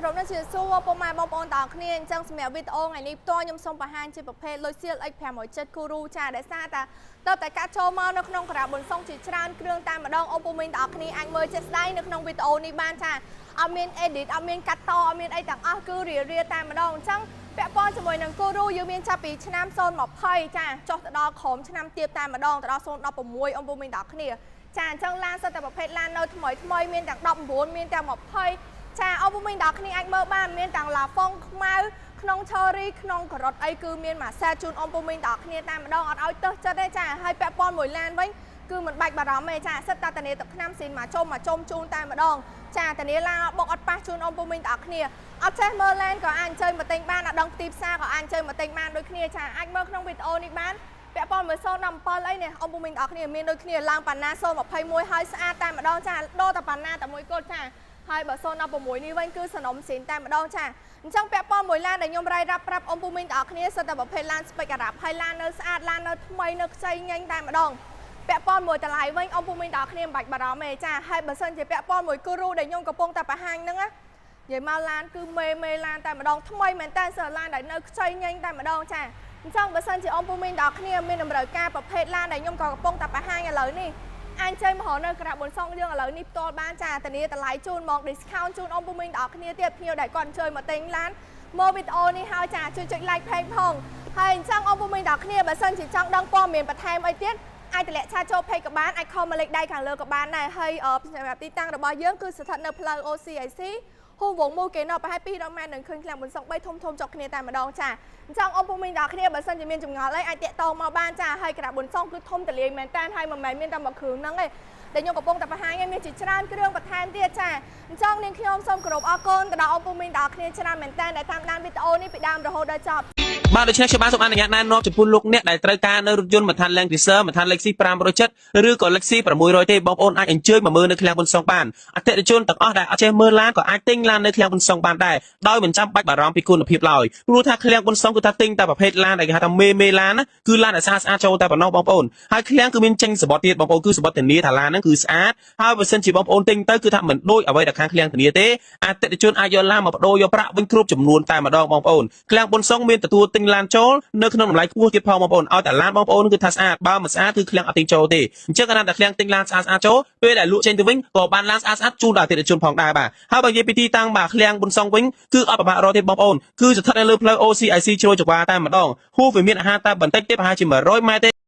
រពនឹងជាសួរពុកម៉ែបងប្អូនទាំងអស់គ្នាអញ្ចឹងសម្រាប់វីដេអូថ្ងៃនេះផ្ទាល់ខ្ញុំសូមបង្ហាញជាប្រភេទ Lucille X570 Guru ចាដែលសារតាតើតែកាត់ចូលមកនៅក្នុងការ៉ាប៊ុនសុងជាច្រើនគ្រឿងតែម្ដងអូពូមីងទាំងអស់គ្នាអាចមើលជាក់ស្ដែងនៅក្នុងវីដេអូនេះបានចាអត់មាន edit អត់មានកាត់តអត់មានអីទាំងអស់គឺរារាតែម្ដងអញ្ចឹងពាក់ព័ន្ធជាមួយនឹង Guru យើងមានចាប់ពីឆ្នាំ020ចាចុះទៅដល់ក្រោមឆ្នាំទៀបតែម្ដងទៅដល់016អូពូមីងទាំងអស់គ្នាចាអញ្ចឹងឡានសិតតែប្រភេទឡាននៅថ្មីថ្មីមានទាំង19មានទាំង20ចាអពុមីងដល់គ្នាអាចមើលបានមានទាំងឡាហ្វុងខ្មៅក្នុងឆរីក្នុងការ៉ុតអីគឺមានមួយសែតជូនអ៊ំពូមីងដល់គ្នាតែម្ដងអត់ឲ្យទើសចិត្តទេចាហើយពាក់ព័ន្ធមួយឡានវិញគឺមិនបាច់បារម្ភទេចាសិតតាតានីទឹកថ្នាំស៊ីនមកជុំមកជុំជូនតែម្ដងចាតានីឡាបុកអត់ប៉ះជូនអ៊ំពូមីងដល់គ្នាអត់ចេះមើលឡានក៏អាចអញ្ជើញមកទិញបានអត់ដឹងទីផ្សារក៏អាចអញ្ជើញមកទិញបានដូចគ្នាចាអាចមើលក្នុងវីដេអូនេះបានពាក់ព័ន្ធមួយ017អីនេះអ៊ំពូមីងដល់គ្នាមានដូចគ្នាឡើងប៉ាណា021ហើយស្អាតតែម្ដងចាដូរតែប៉ាណាតែមួយគត់ចាហើយបើ016នេះវិញគឺសនំស៊ីនតែម្ដងចាអញ្ចឹងពាក់ព័ន្ធមួយឡានដែលខ្ញុំរាយរាប់ប្រាប់អ៊ំពូមីងទាំងអស់គ្នាសិតតែប្រភេទឡាន spec អារ៉ាប់ហើយឡាននៅស្អាតឡាននៅថ្មីនៅខ្ចីញញតែម្ដងពាក់ព័ន្ធមួយតម្លៃវិញអ៊ំពូមីងទាំងអស់គ្នាមិនបាច់បារម្ភទេចាហើយបើសិនជាពាក់ព័ន្ធមួយគូរូដែលខ្ញុំកំពុងតែបង្ហាញហ្នឹងណានិយាយមកឡានគឺមេមេឡានតែម្ដងថ្មីមែនតើសើឡានដែលនៅខ្ចីញញតែម្ដងចាអញ្ចឹងបើសិនជាអ៊ំពូមីងទាំងអស់គ្នាមានតម្រូវការប្រភេទឡានដែលខ្ញុំក៏កំពុងតែបង្ហាញឥឡូវនេះអាចជ័យមករនៅក្រាបប៊ុនសុងយើងឥឡូវនេះផ្ទាល់បានចាធានាតម្លៃជូនមក discount ជូនអ៊ំពូមីងទាំងអស់គ្នាទៀតភ្ញៀវដែលគាត់អញ្ជើញមកទិញឡានមកវីដេអូនេះហើយចាជួយចុច like page ផងហើយអញ្ចឹងអ៊ំពូមីងទាំងអស់គ្នាបើសិនជាចង់ដឹងព័ត៌មានបន្ថែមអីទៀតអាចតម្លាក់ឆាចូល page ក៏បានអាច call មកលេខដៃខាងលើក៏បានដែរហើយសម្រាប់ទីតាំងរបស់យើងគឺស្ថិតនៅផ្លូវ OCIC ហ៊ូវងមូគេណោប្រហែល200ម៉ែត្រនឹងឃើញឃ្លាំងប៊ុនសុង3ធំធំចុកគ្នាតែម្ដងចាអញ្ចឹងអ៊ំពូមីងដល់គ្នាបើសិនជាមានចម្ងល់អីអាចតាក់ទងមកបានចាហើយក្រាប៊ុនសុងគឺធំទលាយមែនតើហើយមិនមែនមានតែមួយគ្រឿងហ្នឹងទេដែលខ្ញុំកំពុងតែបង្ហាញឯងមានជាច្រើនគ្រឿងបន្ថែមទៀតចាអញ្ចឹងនាងខ្ញុំសូមគោរពអរគុណទៅដល់អ៊ំពូមីងដល់គ្នាច្រើនមែនតើដែលតាមដានវីដេអូនេះពីដើមរហូតដល់ចប់ បាទដូច្នេះខ្ញុំបានសូមអនុញ្ញាតណែនាំចំពោះលោកអ្នកដែលត្រូវការនៅរថយន្តមួយឋាន Land Cruiser មួយឋាន Lexus 570ឬក៏ Lexus 600ទេបងប្អូនអាចអញ្ជើញមកមើលនៅឃ្លាំងប៊ុនសុងបានអតិថិជនទាំងអស់ដែលអត់ចេះមើលឡានក៏អាចទិញឡាននៅឃ្លាំងប៊ុនសុងបានដែរដោយមិនចាំបាច់បារម្ភពីគុណភាពឡើយព្រោះថាឃ្លាំងប៊ុនសុងគឺថាទិញតែប្រភេទឡានដែលគេហៅថាមេមេឡានណាគឺឡានដែលស្អាតស្អាតចូលតែប៉ុណ្ណោះបងប្អូនហើយឃ្លាំងគឺមានចេញសំបុត្រទៀតបងប្អូនគឺសំបុត្រធានាថាឡានហ្នឹងគឺស្អាតហើយបើសិនជាបងប្អូនទិញទៅគឺថាមិនដូចអ្វីដែលខាងឃ្លាំងធានាទេអតិថិជនអាចយកឡានមកបដូរយកប្រាក់វិញគ្រប់ចំនួនតែម្ដងបងប្អូនឃ្លាំងប៊ុនសុងមានទទួលទិញឡានចូលនៅក្នុងតម្លៃខ្ពស់ទៀតផងបងប្អូនឲ្យតែឡានបងប្អូនគឺថាស្អាតបើមិនស្អាតគឺឃ្លាំងអត់ទិញចូលទេអញ្ចឹងកាលណាតែឃ្លាំងទិញឡានស្អាតស្អាតចូលពេលដែលលក់ចេញទៅវិញក៏បានឡានស្អាតស្អាតជូនដល់អតិថិជនផងដែរបាទហើយបើនិយាយពីទីតាំងបាទឃ្លាំងប៊ុនសុងវិញគឺអត់ពិបាករកទេបងប្អូនគឺស្ថិតនៅលើផ្លូវ OCIC ជ្រោយចង្វាតែម្ដងហួសវាមានអាហារតែបន្តិចទេប្រហែលជា100ម៉ែត្រទេ។